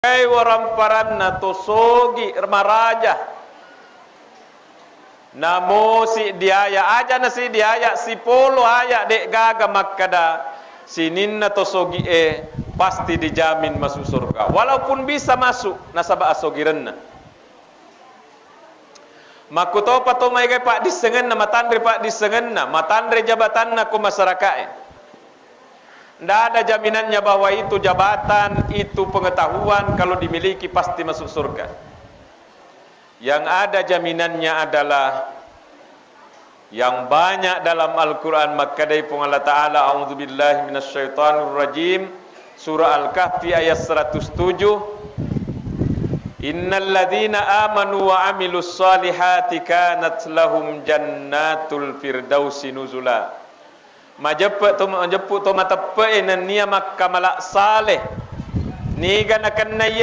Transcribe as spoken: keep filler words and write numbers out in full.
Makkeda waramparanna to sogi maraja. Namo siddi aya, aja na siddi aya, sipolo aya de'gaga makkeda sininna to sogi e pasti dijamin masuk surga. Walaupun bisa masuk nasaba asogirenna. Makkutopa to maega paddissengenna, matanre paddissengenna, matanre jabatanna ko masyarakae. Ndak ada jaminannya bahwa itu jabatan, itu pengetahuan kalau dimiliki pasti masuk surga. Yang ada jaminannya adalah yang banyak dalam Al-Quran makkedai Puang Allah Ta'ala, a'udzubillahi minasyaitonirrajim, surah Al-Kahfi ayat seratus tujuh, innalladzina amanu wa amilus salihati kanat lahum jannatul firdausi nuzula. Majeppe to, majeppu to mateppe'e nennia makkamala saleh. Niga nakennai